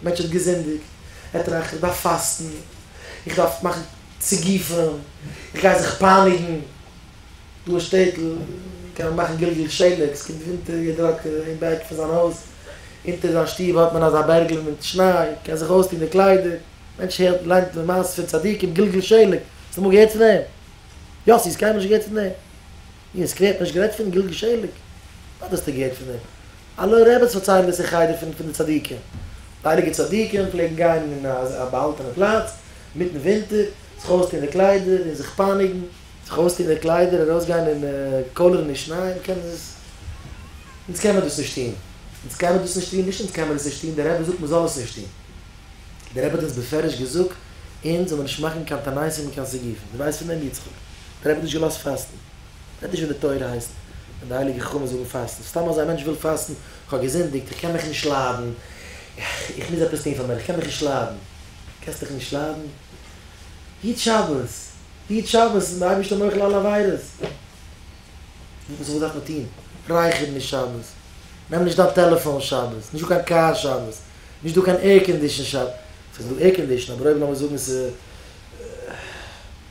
מענטש האט געזינדיגט, ער טראכט איך דארף פאסטן, איך דארף מאכן סיגופים, איך גיי זיך פייניגן, דא אין שטעטל קען מען מאכן גלגול שלג, עס קומט ווינטער יעדער האט אין בעק פון זיין הויז, אונטער זיין שטוב האט מען אזא בערגל מיט שניי, קען זיך אויסטון די קליידער, מענטש הערט ליינט די מעשה פון צדיקים גלגול שלג, האסט אמאל געהערט פון דעם? יאסי האסט קיינמאל נישט געהערט פון דעם? אין סקווער האט מען נישט גערעדט פון גלגול שלג? וואו האסטו געהערט פון דעם? אלע רעבעס פארציילן דאס אין חדר פון פון די צדיקים. די הייליגע צדיקים פלעגן גיין אין א באהאלטענע פלאץ מיטן ווינטער, זיך אויסטון די קליידער און זיך פייניגן, זיך אויסטון די קליידער ארויסגיין און קוילערן אין שניי, מ'קען עס, אונז קען מען דאס נישט טון, אונז קען מען דאס נישט טון, נישט אונז קען מען עס נישט טון, דער רבי זאגט מ'זאל עס נישט טון, דער רבי האט אונז בפירוש געזאגט אונז זאל מען נישט מאכן קיין תעניתים און קיין סיגופים, דו ווייסט פון דעם יצחק? דער רבי האט נישט געלאזט פאסטן. רעד נישט ווען די תורה הייסט, ווען די הייליגע חכמים זאגן פאסטן, סתם אזוי א מענטש וויל פאסטן, איך האב געזינדיגט, איך קען מיך נישט ליידן, איך מוז עפעס טון פאר מיר, איך קען מיך נישט ליידן, קענסט דיך נישט ליידן? היט שבת, היט שבת, איז די אייבערשטער מוחל אלע עבירות. וואס דארף מען טון? רייכער נישט שבת, נעם נישט דיין טעלעפאן שבת, נישט דא קיין קאר שבת, נישט דא קיין עירקאנדישן שבת, ס'איז דא עירקאנדישן אבער אויב לאמיר זאגן ס'איז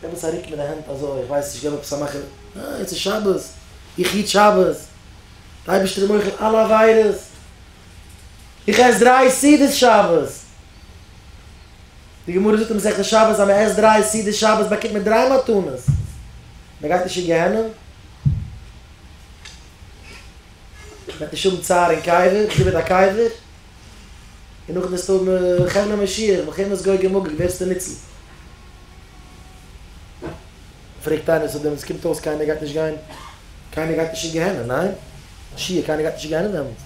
געב עס א רוק מיט די הענט אזוי, איך ווייס נישט, געב עפעס א מאך, אה, יעצט איז שבת, איך היט שבת, די אייבערשטער איז מוחל אלע עבירות, איך עס דריי סעודות שבת, די גמרא זאגט אין מסכת שבת אז מען עסט דריי סעודות שבת באקומט מען דריי מתנות, מען גייט נישט אין גיהנום, מען וועט נישט האבן צער אין קבר, כיבוד הקבר. און נאכדעם וועסטו האבן חבלי משיח, מלחמת גוג ומגוג, ווערסטו ניצול. פרעגט איינער, סאו דעמאלטס קומט אויס קיינער גייט נישט גיין, קיינער גייט נישט אין גיהנום, ניין? משיח, קיינער גייט נישט אין גיהנום דעמאלטס.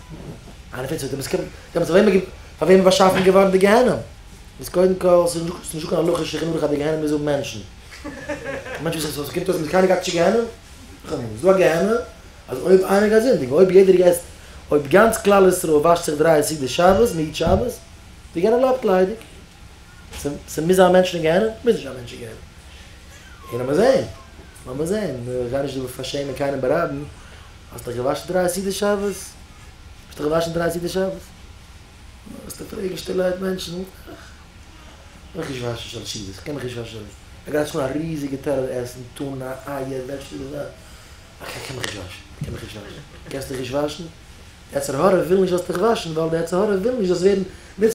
איינער פרעגט, סאו דעמאלטס קומט, דעמאלטס פאר וועם פאר וועם איז באשאפן געווארן די גיהנום? איז קודם כל, ס'איז נישטא קיין הלכה אין שולחן ערוך אז די גיהנום מוז האבן מענטשן. מענטשן וואס, סאו קומט אויס קיינער גייט נישט אין גיהנום? ס'איז דא א גיהנום אז אויב איינער גייט זינדיגן, אויב יעדער עסט אויב גאנץ כלל ישראל וואשט זיך דריי סעודות שבת, מ'היט שבת, די גיהנום בלייבט ליידיג. ס'מוז זיין מענטשן אין גיהנום? מוז נישט זיין מענטשן אין גיהנום. און לאמיר זעהן, לאמיר זעהן, כ'גיי נישט דא פארשעמען קיינעם ברבים, האסט דיך געוואשן דריי סעודות שבת? האסט דיך געוואשן דריי סעודות שבת? וועסטו פרעגן שטילערהייט מענטשן, איך קען מיך נישט וואשן שלש סעודות, איך קען מיך נישט וואשן שלש סעודות. ער גרייט זיך אן א ריזיגע טעלער עסן, טונא, אייער, וועדזשטעבלס, איך קען מיך נישט וואשן, איך קען מיך נישט וואשן, קענסט דיך נישט וואשן? די יצר הרע וויל נישט זאלסט דיך וואשן, ווייל די יצר הרע וויל נישט זאלסט ווערן נתפעל.